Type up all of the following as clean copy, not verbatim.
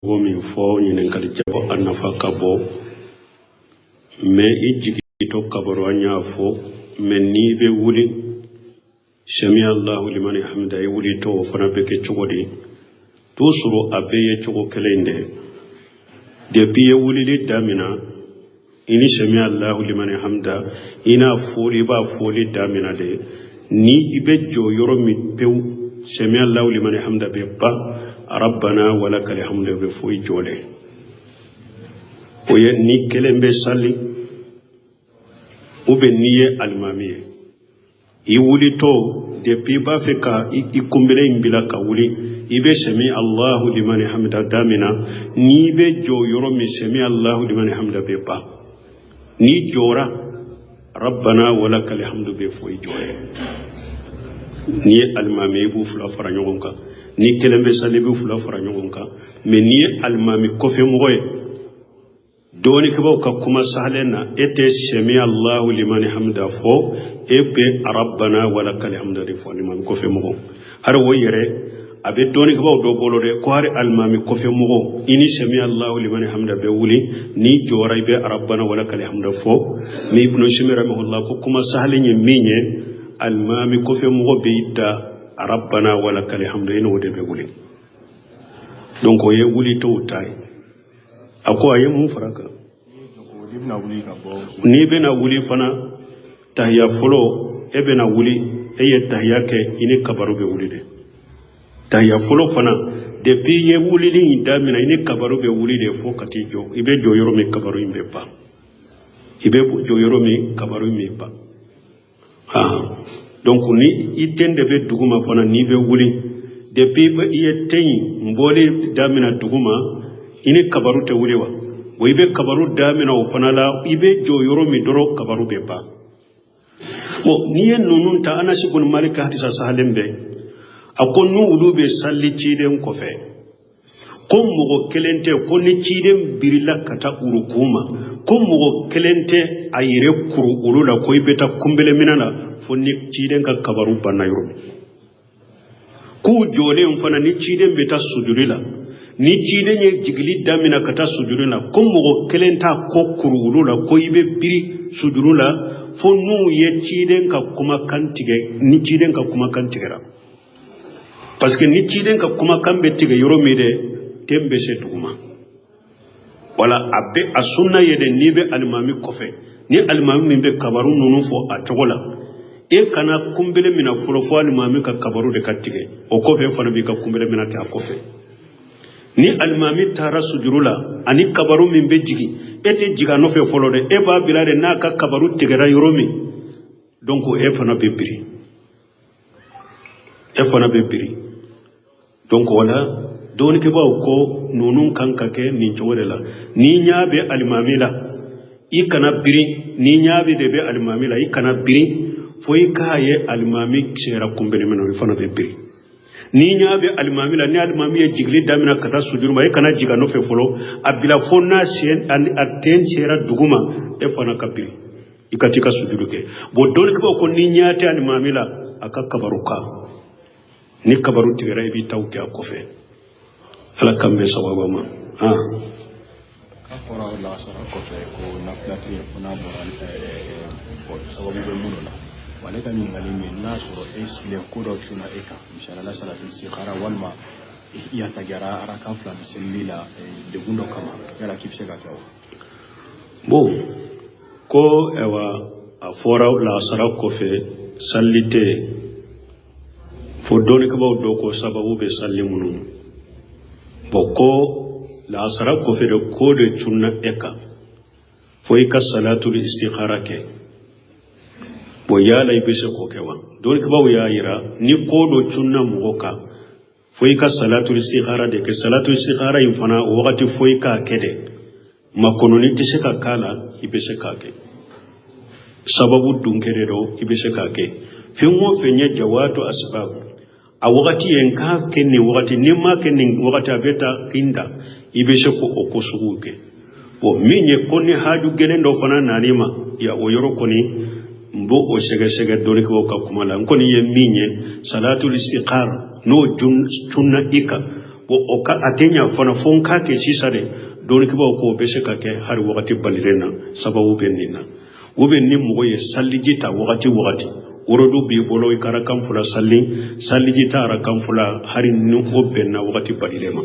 Cogo min fɔ ɲininkali jaabi a nafa ka bon, mais i jigintɔ kabaru an y'a fɔ, mais n'i bɛ wuli sami Allahu limani hamida, i wulitɔ o fana bɛ kɛ cogo di? Toujours a bɛɛ ye cogo kelen in de. Depuis i ye wulili damina, i ni sami Allahu limani hamida i n'a fɔli, i b'a fɔli damina de. Ni i bɛ jɔ yɔrɔ min pewu, sami Allahu limani hamida bɛ ban, rabbana walakal hamdu bɛ fɔ i jɔ de. O ye ni kelen bɛ sali ou bien n'i ye alimami ye, i wulitɔ depuis i b'a fɛ ka i kunbere in bila ka wuli, i bɛ sami Allahu limani hamida damina. N'i bɛ jɔ yɔrɔ min, sami Allahu limani hamida bɛ ban, n'i jɔra, rabbana walakal hamdu bɛ fɔ i jɔ ye. N'i ye alimami, i b'u fila fara ɲɔgɔn kan. Ni kelen bɛ sali, i b'u fila fara ɲɔgɔn kan. Mais n'i ye alimami kɔfɛ mɔgɔ ye, dɔɔnikɛbaw ka kuma sahalen na, e tɛ sami Allahu limani hamida fɔ, e bɛ rabbana walakal hamdu de fɔ alimami kɔfɛ mɔgɔ. Hari o yɛrɛ a bɛ dɔɔnikɛbaw dɔ bolo dɛ, ko hari alimami kɔfɛ mɔgɔ, i ni sami Allahu limani hamida bɛ wuli, n'i jɔra, i bɛ rabbana walakal hamdu fɔ. Mais Ibnu Usaymin rahimahullah ko kuma sahalen ye min ye, alimami kɔfɛ mɔgɔ b'i da rabbana walakal hamdu, i n'o de bɛ wuli. Donc o ye wulitɔw ta ye. A ko a ye mun fara kan? N'i bɛna wuli fana, tahiya fɔlɔ, e bɛna wuli, e ye tahiya kɛ, i ni kabaru bɛ wuli de. Tahiya fɔlɔ fana, depuis i ye wulili in daminɛ, i ni kabaru bɛ wuli de fo ka t'i jɔ. I bɛ jɔ yɔrɔ min, kabaru in bɛ ban. I bɛ jɔ yɔrɔ min, kabaru in bɛ ban. Donc ni i ten de bɛ duguma fana, n'i bɛ wuli, depuis i ye ten in bɔli damina duguma, i ni kabaru tɛ wuli wa? Bon, i bɛ kabaru damina o fana la, i bɛ jɔ yɔrɔ min dɔrɔn, kabaru bɛ ban. Bon, n'i ye ninnu ta, Anasi bun Malik hadisa sahalen bɛ, a ko n'u olu bɛ sali ciden kɔfɛ, ko mɔgɔ kelen tɛ, ko ni ciden birila ka taa uruku ma, ko mɔgɔ kelen tɛ a yɛrɛ kuru olu la ko i bɛ taa kunbele minɛ na, fo ni ciden ka kabaru banna yɔrɔ min. K'u jɔlen fana, ni ciden bɛ taa sujudi la, ni ciden ye jigili damina ka taa sujudi la, ko mɔgɔ kelen t'a kɔ kuru olu la ko i bɛ biri sujudi la, fo n'u ye ciden ka kumakan tigɛ. Ni ciden ka kumakan tigɛra, parce que ni ciden ka kumakan bɛ tigɛ yɔrɔ min dɛ, ten bɛ se duguma. Wala a bɛ a sunna ye dɛ, n'i bɛ alimami kɔfɛ, ni alimami min bɛ kabaru ninnu fɔ a cogo la, e kana kunbele minɛ fɔlɔ fo alimami ka kabaru de ka tigɛ. O kɔfɛ, e fana b'i ka kunbele minɛ kɛ a kɔfɛ. Ni alimami taara sujuru la, ani kabaru min bɛ jigin, e tɛ jigin a nɔfɛ fɔlɔ dɛ, e b'a bila de. N'a ka kabaru tigɛra yɔrɔ min, donc e fana bɛ biri, e fana bɛ biri. Donc wala dɔɔnikɛbaw ko ninnu kan ka kɛ nin cogo de la. N'i ɲa bɛ alimami la, i kana biri. N'i ɲa bɛ de bɛ alimami la, i kana biri fo i k'a ye alimami sera kunbele min na, i fana bɛ biri. N'i ɲa bɛ alimami la, ni alimami ye jigili daminɛ ka taa sujuru ma, e kana jigin a nɔfɛ fɔlɔ, a bila fo n'a sen a ten sera duguma, e fana ka biri, i ka t'i ka sujuru kɛ. Bon, dɔɔnikɛbaw ko ni ɲa tɛ alimami la, a ka kabaru kan, ni kabaru tigɛra, i b'i taw kɛ a kɔfɛ. Ala k'an bɛn sababa ma. K'a fɔra lasara kɔfɛ ko nafila tɛ yen fo n'a bɔra sababu bɛ minnu na. Wa ale ka ɲininkali min, n'a sɔrɔ e sigilen, ko dɔ cunna e kan, misaliya la salatu istikhara, walima i yantagara arakan fila bɛ selili la degun dɔ kama, yala k'i bɛ se ka kɛ wa? Bon, ko ayiwa, a fɔra lasara kɔfɛ sali tɛ yen fo dɔɔnikɛbaw dɔ ko sababu bɛ sali minnu. Bon, ko lasara kɔfɛ de, ko de cunna e kan fo i ka salatul istikhara kɛ. Bon, yala i bɛ se k'o kɛ wa? Dɔɔnikɛbaw y'a yira ni ko dɔ cunna mɔgɔ kan fo i ka salatul istikhara de kɛ, salatul istikhara in fana, o wagati fo i k'a kɛ dɛ, makɔnɔni tɛ se ka k'a la, i bɛ se k'a kɛ. Sababu dunkɛ de don, i bɛ se k'a kɛ. Fɛn o fɛn ye jawatu asbab, a wagati ye n k'a kɛ nin wagati, ni n m'a kɛ nin wagati, a bɛ taa inda, i bɛ se k'o ko suguw kɛ. Bon, min ye ko ni haju gɛlɛn dɔ fana nan'i ma ya, o yɔrɔ kɔni n b'o o sɛgɛsɛgɛ dɔnnikɛbaw ka kuma la. N kɔni ye min ye, salatul istikhara, n'o cunna i kan. Bon, o ka a tɛ ɲa fana fo n k'a kɛ sisan de. Dɔnnikɛbaaw ko o bɛ se ka kɛ hali wagati balilen na, sababu bɛ nin na. U bɛ ni mɔgɔ ye saliji ta wagati wagati, worodu b'i bolo, i ka arakan fila sali, saliji ta arakan fila, hali ni o bɛnna wagati balilen ma.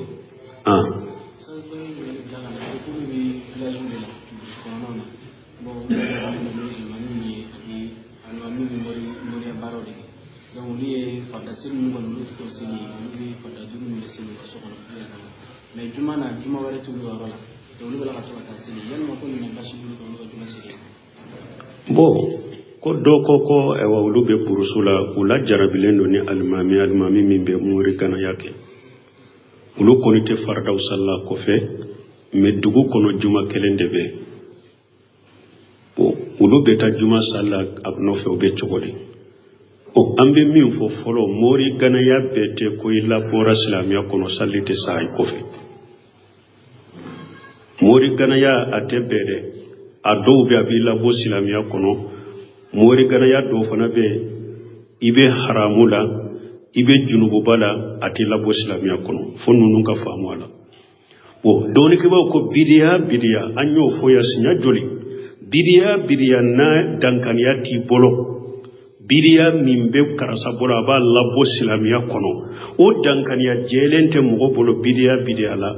Olu ye farida seli ninnu kɔni, olu tɛ to seli, olu bɛ farida duuru ninnu de seli u ka so kɔnɔ u yɛrɛ kama. Mais juma na, juma wɛrɛ t'olu ka yɔrɔ la, donc olu bɛ ka to ka taa seli. Yalima ko nin na basi b'olu kan olu ka juma seli? Bon, ko dɔ ko ayiwa, olu bɛ burusu la, u lajarabilen don ni alimami, alimami min bɛ mori ganaya kɛ. Olu kɔni tɛ faridaw salila kɔfɛ, mais dugu kɔnɔ juma kelen de bɛ. Bon, olu bɛ taa juma salila a nɔfɛ, o bɛ cogo di? O an bɛ min fɔ fɔlɔ, mori ganaya bɛɛ tɛ ko i labɔra silamɛya kɔnɔ, sali tɛ sa i kɔfɛ. Mori ganaya a tɛ bɛɛ dɛ, a dɔw bɛ a b'i labɔ silamɛya kɔnɔ. Mori ganaya dɔw fana bɛ, i bɛ haramu la, i bɛ junububa la, a t'i labɔ silamɛya kɔnɔ. Fo ninnu ka faamu a la. Bon, dɔnnikɛbaaw ko bidiya bidiya, an y'o fɔ yan siɲɛ joli, bidiya bidiya n'a dankaniya t'i bolo, bidiya min bɛ karisa bolo a b'a labɔ silamɛya kɔnɔ, o dankaniya jɛlen tɛ mɔgɔ bolo bidiya bidiya la.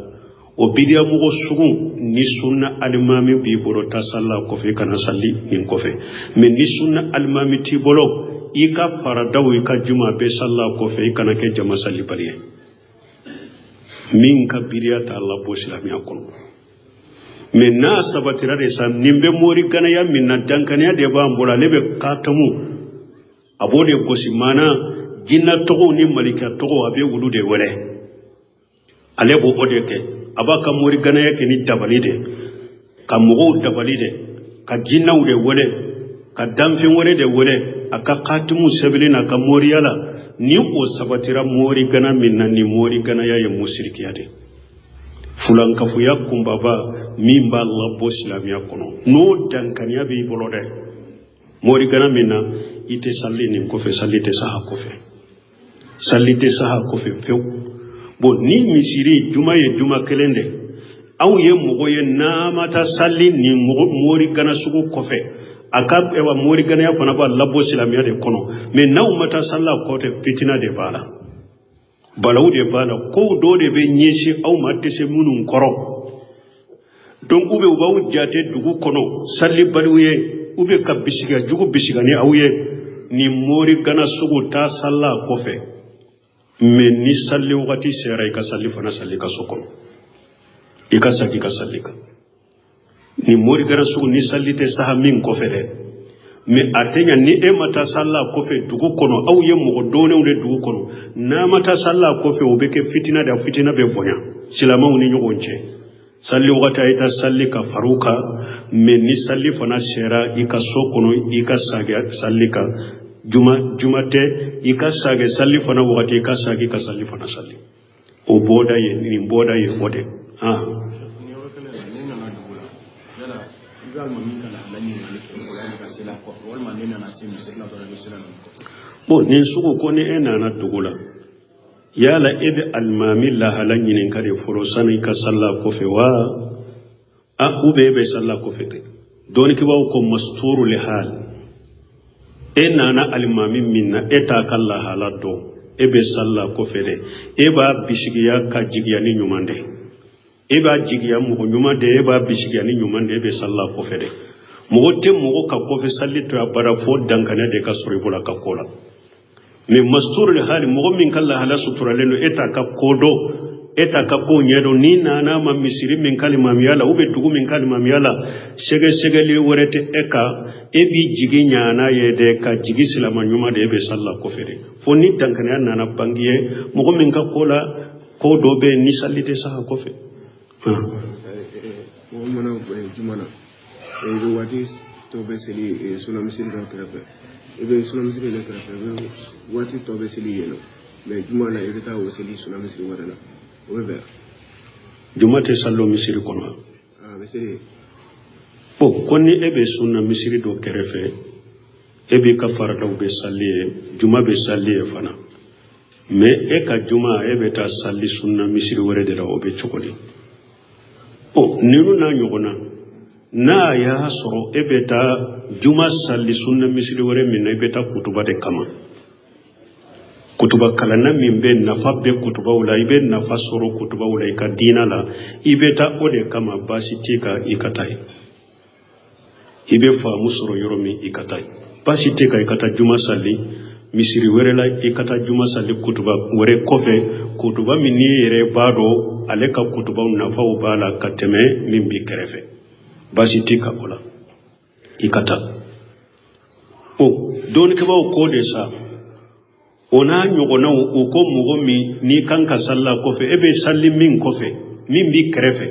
O bidiya mɔgɔ sugu, ni sunna alimami b'i bolo, ta salila kɔfɛ, i kana sali nin kɔfɛ. Mais ni sunna alimami t'i bolo, i ka faradaw, i ka juma bɛɛ salila kɔfɛ, i kana kɛ jama salibali ye min ka bidiya t'a labɔ silamɛya kɔnɔ. Mais n'a sabatira de sa, nin bɛ mori ganaya min na, dankaniya de b'an bolo, ale bɛ katamu, a b'o de gosi, maana jinɛ tɔgɔw ni malika tɔgɔw, a bɛ olu de wele, ale b'o o de kɛ. A b'a ka mori ganaya kɛ ni dabali de, ka mɔgɔw dabali de, ka jinɛw de wele, ka danfɛn wɛrɛ de wele a ka katimu sɛbɛnni n'a ka moriya la. Ni o sabatira mori gana min na, ni mori ganaya ye musirikiya de, fulankafoya kunbaba min b'a labɔ silamɛya kɔnɔ, n'o dankaniya b'i bolo dɛ, mori gana min na, i tɛ sali nin kɔfɛ, sali tɛ saha kɔfɛ, sali tɛ saha kɔfɛ fewu. Bon, ni misiri juma ye juma kelen de, anw ye mɔgɔ ye n'a ma taa sali nin mori gana sugu kɔfɛ, a ka ewa mori ganaya fana b'a labɔ silamɛya de kɔnɔ. Mais n'aw ma taa sali a kɔfɛ, fitina de b'a la, balawu de b'a la, kow dɔ de bɛ ɲɛsin aw ma tɛ se minnu kɔrɔ. Donc u bɛ u b'aw jate dugu kɔnɔ salibaliw ye, u bɛ ka bisiga jugu bisiga ni aw ye. Ni mori gana sugu, taa sali a kɔfɛ, mais ni sali wagati sera, i ka sali fana sali ka so kɔnɔ, i ka sagi ka sali kan. Ni mori gana sugu, ni sali tɛ saha min kɔfɛ dɛ, mais a tɛ ɲa ni e ma taa sali a kɔfɛ dugu kɔnɔ. Aw ye mɔgɔ dɔnnenw de dugu kɔnɔ, n'a ma taa sali a kɔfɛ, o bɛ kɛ fitina de, fitina bɛ bonya silamɛw ni ɲɔgɔn cɛ. Sali wagati, a ye taa sali ka far'u kan, mais ni sali fana sera, i ka so kɔnɔ, i ka sagi sali kan. Juma juma tɛ, i ka sagi sali fana wagati, i ka sagi ka sali fana sali. O bɔda ye nin bɔda ye o de. Ni yɔrɔ kelen na, ne nana dugu la, yala i bɛ alimami ka lahala ɲininkali kɛ o la ka seli a kɔfɛ, walima ne nana se misiri la dɔrɔn, i bɛ seli a kɔfɛ? Bon, nin sugu ko ni e nana dugu la, yala e bɛ alimami lahala ɲininka de fɔlɔ sani i ka sali a kɔfɛ wa, a ou bien e bɛ sali a kɔfɛ kɛ? Dɔnnikɛbaaw ko masturu li hal, e nana alimami min na, e t'a ka lahala dɔn, e bɛ sali a kɔfɛ dɛ. E b'a bisigiya ka jigiya ni ɲuman de, e b'a jigiya mɔgɔ ɲuman de, e b'a bisigiya ni ɲuman de, e bɛ sali a kɔfɛ dɛ. Mɔgɔ tɛ mɔgɔ ka kɔfɛ sali to a bara fo dankaniya de ka sɔrɔ i bolo a ka ko la. Mais masturu li hali, mɔgɔ min ka lahala suturalen don, e t'a ka ko dɔn, e t'a ka ko ɲɛdɔn, n'i nana ma misiri min ka limamiya la, ou bien dugu min ka limamiya la, sɛgɛsɛgɛli wɛrɛ tɛ e kan, e b'i jigi ɲana ye dɛ, ka jigi silama ɲuman de, e bɛ sali la kɔfɛ de, fo ni dankaniya nana bange ye mɔgɔ min ka ko la, ko dɔ bɛ yen ni sali tɛ sa a kɔfɛ. Mɔgɔ mana juma na, i bɛ waati tɔ bɛ seli sunna misiri dɔ kɛrɛfɛ, i bɛ sunna misiri dɔ kɛrɛfɛ, i bɛ waati tɔ bɛ seli yen nɔ, mais juma la i bɛ taa o seli sunna misiri wɛrɛ la, o bɛ bɛn? Juma tɛ salon misiri kɔnɔ. A bɛ seli. Bon, ko ni e bɛ sunna misiri dɔ kɛrɛfɛ, e b'i ka faradaw bɛ sali ye, juma bɛ sali ye fana. Mais e ka juma e bɛ taa sali sunna misiri wɛrɛ de la, o bɛ cogo di? Ɔ, ninnu n'a ɲɔgɔn na, n'a y'a sɔrɔ e bɛ taa juma sali sunna misiri wɛrɛ min na, i bɛ taa kutuba de kama, kutuba kalanna min bɛ nafa bɛ kutubaw la, i bɛ nafa sɔrɔ kutubaw la i ka diina la, i bɛ taa o de kama, baasi t'i kan, i ka taa yen. I bɛ faamu sɔrɔ yɔrɔ min, i ka taa yen, baasi t'i kan. I ka taa juma sali misiri wɛrɛ la, i ka taa juma sali kutuba wɛrɛ kɔfɛ, kutuba min n'i yɛrɛ b'a dɔn ale ka kutubaw nafaw b'a la ka tɛmɛ min b'i kɛrɛfɛ, baasi t'i kan o la, i ka taa. O dɔnnikɛbaaw ko de sa, o n'a ɲɔgɔnnaw, u ko mɔgɔ min n'i kan ka sali a kɔfɛ, e bɛ sali min kɔfɛ, min b'i kɛrɛfɛ,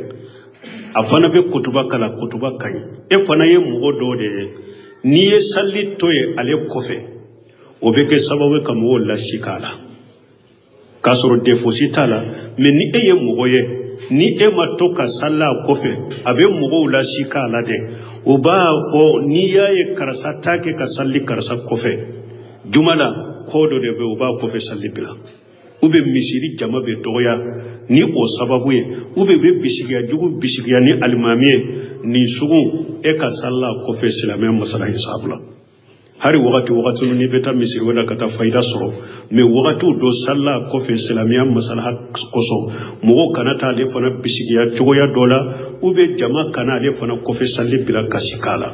a fana bɛ kutuba kalan, kutuba ka ɲi, e fana ye mɔgɔ dɔ de ye, n'i ye sali to yen ale kɔfɛ, o bɛ kɛ sababu ye ka mɔgɔw lasi k'a la, k'a sɔrɔ defosi t'a la. Mais ni e ye mɔgɔ ye, ni e ma to ka sali a kɔfɛ, a bɛ mɔgɔw lasi k'a la dɛ. U b'a fɔ n'i y'a ye karisa t'a kɛ ka sali karisa kɔfɛ juma la, ko dɔ de bɛ, u b'a kɔfɛ sali bila, u bɛ misiri jama bɛ dɔgɔya ni o sababu ye, u bɛ bɛ bisigiya jugu bisigiya ni alimami ye. Nin sugu, e ka sali a kɔfɛ silamɛya masala hisabu la. Hari wagati wagati n'i bɛ taa misiri wɛrɛ ka taa fayida sɔrɔ, mais wagatiw dɔ sali a kɔfɛ silamɛya masalaha kosɔn, mɔgɔw kana taa ale fana bisigiya cogoya dɔ la, u bɛ jama kana ale fana kɔfɛ sali bila kasi k'a la.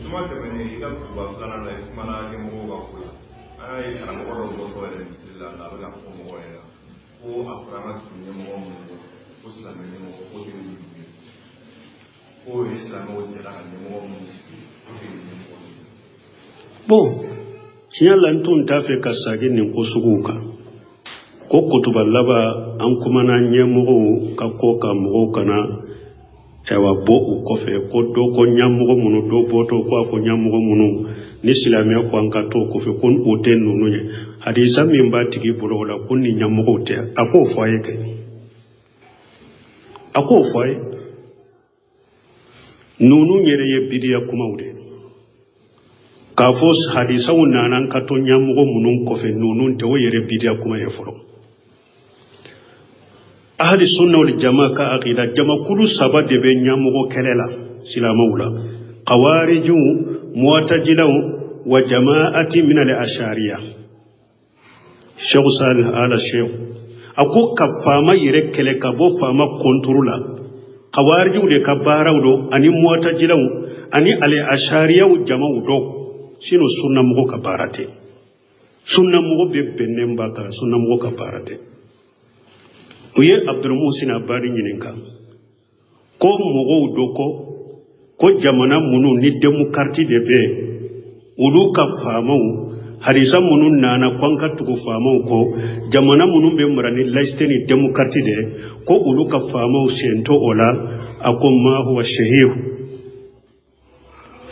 Juma tɛmɛnen, i ka kutuba filanan na, i kumana ɲɛmɔgɔw ka ko la. An y'a ye karamɔgɔ dɔw bɔtɔ yɛrɛ misiri la, a bɛ ka fɔ mɔgɔw ɲɛna ko a fɔra an ka tugu ɲɛmɔgɔ minnu kɔ, ko silamɛ ɲɛmɔgɔ ko tɛ nin ye, ko ye silamɛw jɛra ka ɲɛmɔgɔ minnu sigi, ko tɛ nin ɲɛmɔgɔ ye. Bon, tiɲɛ la, n tun t'a fɛ ka segin nin ko suguw kan, ko kutuba laban an kumana ɲɛmɔgɔw ka ko ka mɔgɔw kana ayiwa bɔ u kɔfɛ, ko dɔ ko ɲɛmɔgɔ minnu dɔ bɔtɔ ko a ko ɲɛmɔgɔ minnu ni silamɛya ko an ka to kɔfɛ, ko o tɛ ninnu ye, hadisa min b'a tigi bolo o la, ko ni ɲɛmɔgɔw tɛ. A k'o fɔ a ye kɛ, a k'o fɔ a ye. Ninnu yɛrɛ ye bidiya kumaw de k'a fɔ hadisaw nana an ka to ɲɛmɔgɔ minnu kɔfɛ, ninnu tɛ, o yɛrɛ bidiya kuma ye fɔlɔ. Ahli sunna wal jama ka aqida, jamakulu saba de bɛ ɲɛmɔgɔ kɛlɛ la silamɛw la: kawarijiw, muwatajilaw wa jama'ati min al ashariya. Sheikh Salih ala Sheikh a ko ka faama yɛrɛ kɛlɛ ka bɔ faama kɔntoro la, kawarijiw de ka baaraw don, ani muwatajilaw ani ale ashariyaw jamaw dɔ. Sinon sunna mɔgɔ ka baara tɛ. Sunna mɔgɔ bɛ bɛnnen ba kan, sunna mɔgɔ ka baara tɛ. U ye Abdulmusin Abadi ɲininka ko mɔgɔw dɔ ko jamana minnu ni démocratie de bɛ yen, olu ka faamaw, hadisa minnu nana ko an ka tugu faamaw kɔ, jamana minnu bɛ mara ni laïcité ni démocratie de, ko olu ka faamaw sen to o la. A ko ma huwa shahihu,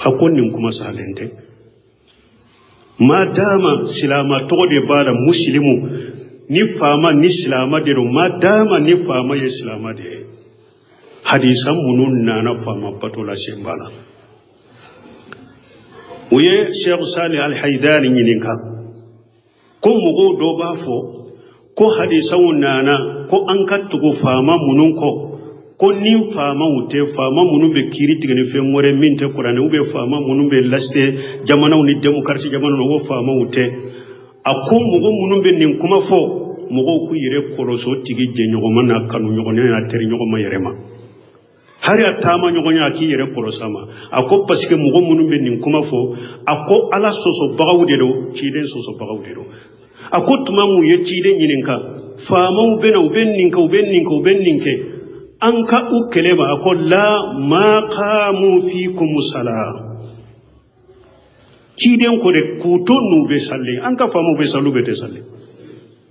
a ko nin kuma salen tɛ. Ma dama silama tɔgɔ de b'a la, musilimu ni faama ni silama de don, ma dama ni faama ye silama de ye, hadisa minnu nana faama bato la, sen b'a la. U ye Sheikh Salih Al-Haidari ɲininka ko mɔgɔw dɔ b'a fɔ ko hadisaw nana ko an ka tugu faama minnu kɔ, ko ni faamaw tɛ, faama minnu bɛ kiiri tigɛ ni fɛn wɛrɛ min tɛ kuranɛ, ou bien faama minnu bɛ laïcité jamanaw ni démocratie jamanaw, o faamaw tɛ. A ko mɔgɔ minnu bɛ nin kuma fɔ, mɔgɔw k'u yɛrɛ kɔlɔsi o tigi jɛɲɔgɔnma n'a kanuɲɔgɔnya n'a teriɲɔgɔnma yɛrɛ ma, hari a taama ɲɔgɔnya, a k'i yɛrɛ kɔlɔsi a ma. A ko parce que mɔgɔ minnu bɛ nin kuma fɔ, a ko Ala sɔsɔbagaw de don, ciden sɔsɔbagaw de don. A ko tuma mun ye ciden ɲininka, faamaw bɛ na, u bɛ nin kɛ, u bɛ nin kɛ, u bɛ nin kɛ, an ka u kɛlɛ ma? A ko la ma qamu fikum sala. Ciden ko de k'u to n'u bɛ sali, an ka faamaw bɛ sali, u bɛ tɛ sali.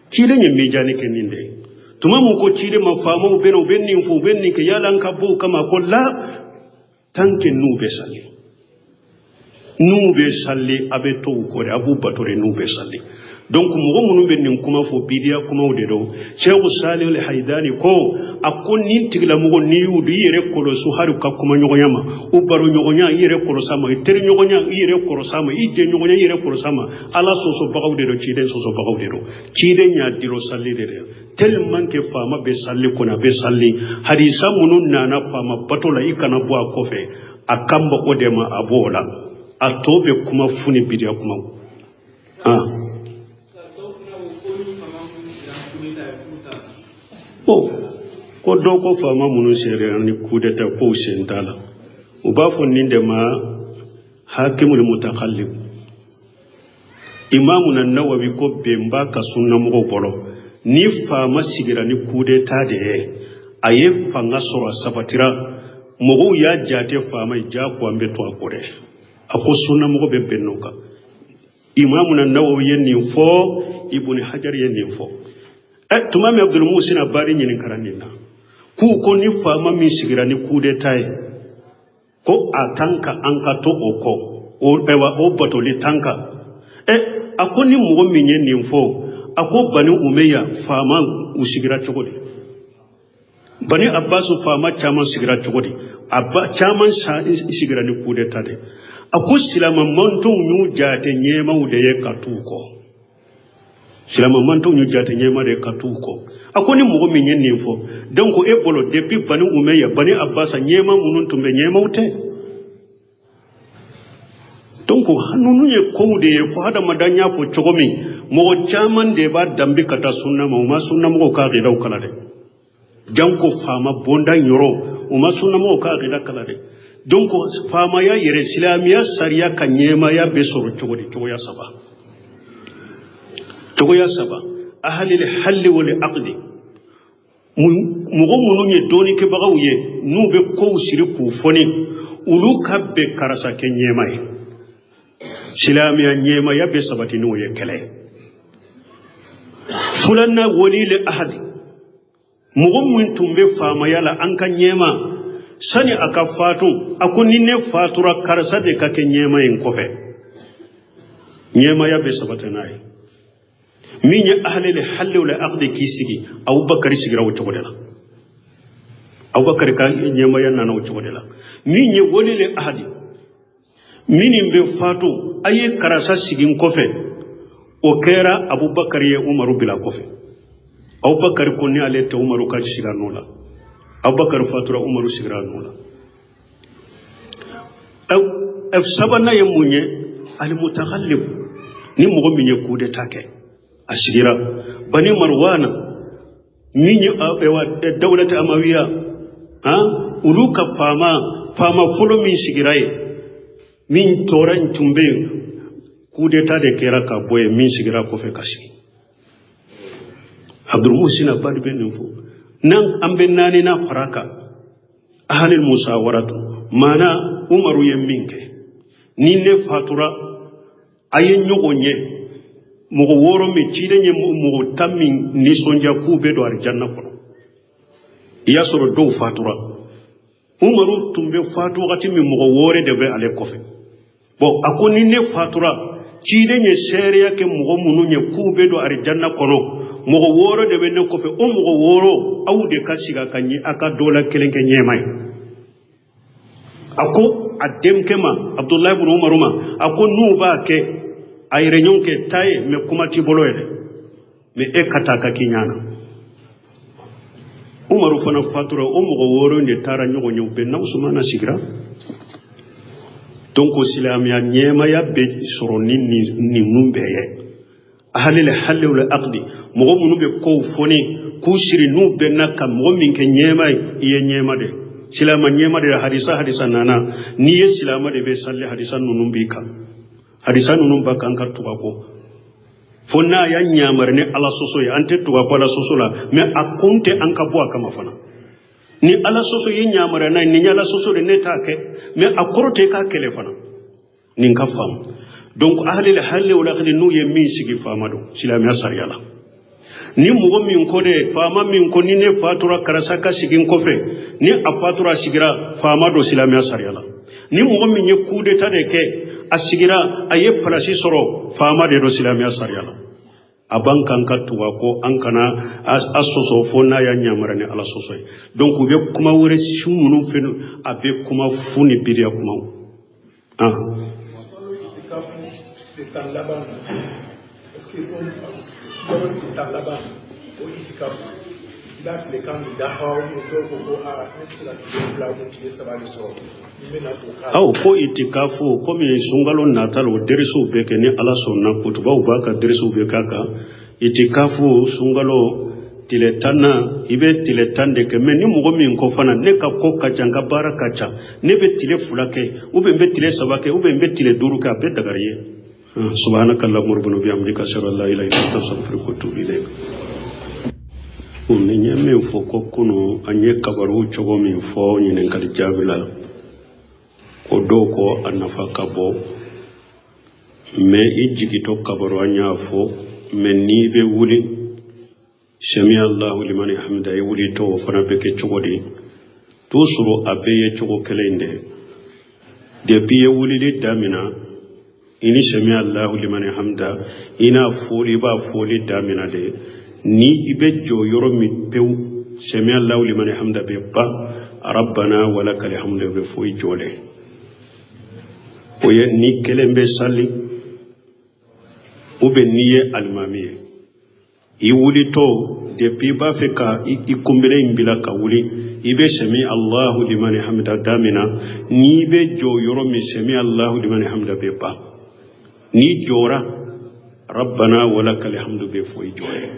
Ciden ye mijani kɛ nin de ye. Tuma mun ko ciden ma, faamaw bɛ na, u bɛ nin fɔ, u bɛ nin kɛ, yala an ka bɔ u kama? A ko la, tant que n'u bɛ sali, n'u bɛ sali, a bɛ to u kɔ de, a b'u bato de n'u bɛ sali. Donc mɔgɔ minnu bɛ nin kuma fɔ, bidiya kumaw de don. Sɛku Salihu Haidani ko, a ko nin tigilamɔgɔ, n'i y'u i yɛrɛ kɔlɔsi, hali u ka kuma ɲɔgɔnya ma, u baro ɲɔgɔnya, i yɛrɛ kɔlɔsi a ma, i teri ɲɔgɔnya, i yɛrɛ kɔlɔsi a ma, i jɛ ɲɔgɔnya, i yɛrɛ kɔlɔsi a ma. Ala sɔsɔbagaw de don, ciden sɔsɔbagaw de don. Ciden y'a diro sali de dɛ, tellement que faama bɛ sali kɔnɔ, a bɛ sali. Hadisa minnu nana faama bato la, i kana bɔ a kɔfɛ, a kan bɔ o de ma, a b'o la. A tɔ bɛ kuma fu ni bidiya kumaw. Ah bon, ko dɔw ko faama minnu sera ni coup d'état, k'u sen t'a la. U b'a fɔ nin de ma hakimul mutakallib. Imamu na Nawawi ko bɛnba ka sunnamɔgɔw bolo, ni faama sigira ni coup d'état de ye, a ye fanga sɔrɔ, a sabatira, mɔgɔw y'a jate faama ye, jago an bɛ to a kɔ dɛ. A ko sunnamɔgɔ bɛ bɛn n'o kan. Imamu na Nawawi ye nin fɔ, Ibuni Hajar ye nin fɔ. Ɛ, tuma min Abdul Musin Abadi ɲininkara nin na, k'u ko ni faama min sigira ni coup d'état ye, ko a tan ka an ka to o kɔ, o ɛwa o batoli tan kan. Ɛ, a ko ni mɔgɔ min ye nin fɔ, a ko Bani Umeya faama u sigira cogo di? Bani Abbasu faama caman sigira cogo di? A ba caman sigira ni coup d'état de. A ko silama mantonw y'u jate ɲɛmaw de ye ka t'u kɔ, silama mantonw y'u jate ɲɛma de ye ka t'u kɔ. A ko ni mɔgɔ min ye nin fɔ, donc e bolo, depuis Bani Umeya, Bani Abbasa, ɲɛma minnu tun bɛ, ɲɛmaw tɛ. Donc ninnu ye kow de ye fo hadamaden y'a fɔ cogo min, mɔgɔ caman de b'a danbe ka taa sunna ma, u ma sunnamɔgɔw ka aqidaw kala dɛ. Janko faama bonda yɔrɔ, u ma sunnamɔgɔw ka aqida kala dɛ. Donc faamaya yɛrɛ, silamɛya sariya ka ɲɛmaya bɛ sɔrɔ cogo di? Cogoya saba, cogoya saba. Ahalil halli wal aqdi, mɔgɔ minnu ye dɔɔnikɛbagaw ye, n'u bɛ kow siri k'u fɔni, olu ka bɛn karisa kɛ ɲɛma ye, silamɛya ɲɛmaya bɛ sabati n'o ye. Kɛlɛ filanan, walile ahadi, mɔgɔ min tun bɛ faamaya la, an ka ɲɛma, sani a ka fatu, a ko ni ne fatura, karisa de ka kɛ ɲɛma in kɔfɛ, ɲɛmaya bɛ sabati n'a ye. Min ye ahalil halli wal aqdi k'i sigi, Abubakari sigira o cogo de la, Abubakari ka ɲɛmaya nana o cogo de la. Min ye walile ahadi, minnu bɛ fatu, a ye karisa sigi n kɔfɛ, o kɛra Abubakari ye Umaru bila kɔfɛ. Abubakari ko ni ale tɛ, Umaru ka sigi a nɔ la. Abubakari fatura, Umaru sigira a nɔ la. Sabanan ye mun ye? Alimutakallib, ni mɔgɔ min ye coup d'état kɛ, a sigira. Bani Marwana, min ye dawlati amawiya, han, olu ka faama fɔlɔ min sigira yen, min tora in tun bɛ yen, coup d'état de kɛra ka bɔ yen, min sigira kɔfɛ ka sigi. Abdul Muhsin Abadi bɛ nin fɔ. N'an an bɛ naaninan fara kan, ahalil musawaratu, maana Umaru ye min kɛ, ni ne fatura, a ye ɲɔgɔn ye mɔgɔ 6 min, ciden ye mɔgɔ 10 min nisɔndiya k'u bɛ don alijanna kɔnɔ. I y'a sɔrɔ dɔw fatura, Umaru tun bɛ fatu wagati min, mɔgɔ 6 de bɛ ale kɔfɛ. Bon, a ko ni ne fatura, ciden ye seereya kɛ mɔgɔ minnu ye k'u bɛ don alijanna kɔnɔ, mɔgɔ 6 de bɛ ne kɔfɛ, o mɔgɔ 6, aw de ka sigi a ka ɲɛ, a ka dɔ la kelen kɛ ɲɛma ye. A ko a denkɛ ma, Abudulayi ibn Umaru ma, a ko n'u b'a kɛ a yɛrɛ ɲɔgɔn kɛ taa ye, mɛ kuma t'i bolo yɛrɛ, mɛ e ka taa ka k'i ɲana. Umaru fana fatura, o mɔgɔ 6 de taara ɲɔgɔn ye, u bɛnna, Usumana sigira. Donc silamɛya ɲɛmaya bɛ sɔrɔ ni ninnu bɛɛ ye. Ahalil halli wal aqdi, mɔgɔ minnu bɛ kow fɔni k'u siri, n'u bɛnna ka mɔgɔ min kɛ ɲɛma ye, i ye ɲɛma de, silama ɲɛma de. Hadisa nana, n'i ye silama de bɛ sali, hadisa ninnu b'i kan, hadisa ninnu ba kan ka tugu a kɔ, fo n'a y'a ɲamari ni Ala sɔsɔ ye. An tɛ tugu a kɔ Ala sɔsɔ la, mɛ a kun tɛ an ka bɔ a kama fana. Ni Ala sɔsɔ ye ɲamari n'a ye, nin ye Ala sɔsɔ de, ne t'a kɛ, mɛ a kɔrɔ tɛ k'a kɛlɛ fana. Nin ka faamu. Donc ahalil halli wal aqdi, n'u ye min sigi, faama don silamɛya sariya la. Ni mɔgɔ min ko de, faama min ko ni ne fatura, karisa ka sigi n kɔfɛ, ni a fatura, a sigira, faama don silamɛya sariya la. Ni mɔgɔ min ye coup d'état de kɛ, a sigira, a ye place sɔrɔ, faama de don silamɛya sariya la. A b'an kan ka tugu a kɔ, an kana a sɔsɔ fo n'a y'a ɲamara ni Ala sɔsɔ ye. Donc u bɛ kuma wɛrɛ si minnu fɛ, a bɛ kuma fu ni biriya kumaw. Ah. Tile 10 laban na, est-ce que ko kalo tile 10 laban, o itikafu, i b'a tile kan de dafa, ou dɔw ko ko aa, ne bɛ se ka tile 2 ou tile 3 de sɔrɔ, n bɛna o k'a la? Aw ko itikafu, komi sunkalo nata la, o derisiw bɛ kɛ ni Ala sɔnna, kutubaw b'a ka derisiw bɛ k'a kan. Itikafu, sunkalo tile 10 na, i bɛ tile 10 de kɛ. Mais ni mɔgɔ min ko fana, ne ka ko ka ca, n ka baara ka ca, ne bɛ tile 2 kɛ, ou bien n bɛ tile 3 kɛ, ou bien n bɛ tile 5 kɛ, a bɛɛ dagari ye. Subhanaka allahumma rabbana bihamdika, ashhadu an la ilaha illa anta, astaghfiruka wa atubu ilayk. Ni ye min fɔ ko kunu an ye kabaru cogo min fɔ ɲininkali jaabi la, ko dɔw ko a nafa ka bon, mais i jigitɔ kabaru an y'a fɔ. Mais n'i bɛ wuli, sami Allahu liman hamida, i wulitɔ, o fana bɛ kɛ cogo di? Toujours a bɛɛ ye cogo kelen in de. Depuis i ye wulili damina, i ni sami Allahu liman hamida, i n'a foli, i b'a foli damina de. Ni i bɛ jɔ yɔrɔ min pewu, sami Allahu liman hamida bɛ ban, rabbana walakal hamdu bɛ fɔ i jɔlen. O ye ni kelen bɛ sali, ou bien n'i ye alimami ye, i wulitɔ, depuis i b'a fɛ ka i kunbere in bila ka wuli, i bɛ sami Allahu liman hamida damina. N'i bɛ jɔ yɔrɔ min, sami Allahu liman hamida bɛ ban, n'i jɔra, rabbana walakal hamdu bɛ fɔ i jɔlen.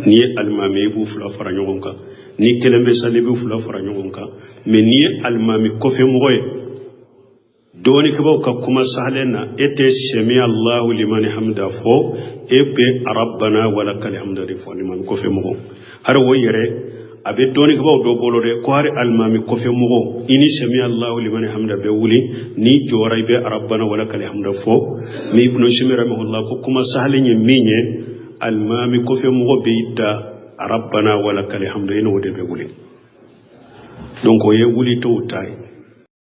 N'i ye alimami, i b'u fila fara ɲɔgɔn kan. Ni kelen bɛ sali, i b'u fila fara ɲɔgɔn kan. Mais n'i ye alimami kɔfɛ mɔgɔ ye, dɔɔnikɛbaw ka kuma sahalen na, e tɛ sami Allahu liman hamida fɔ, e bɛ rabbana walakal hamdu de fɔ, alimami kɔfɛ mɔgɔ. Hari o yɛrɛ a bɛ dɔɔnikɛbaw dɔ bolo dɛ, ko hari alimami kɔfɛ mɔgɔ, i ni sami Allahu liman hamida bɛ wuli, n'i jɔra, i bɛ rabbana walakal hamdu fɔ. Mais Ibnu Simi rahimahullah ko kuma sahalen ye min ye, alimami kɔfɛ mɔgɔ b'i da rabbana walakal hamdu, i n'o de bɛ wuli. Donc o ye wulitɔw ta ye.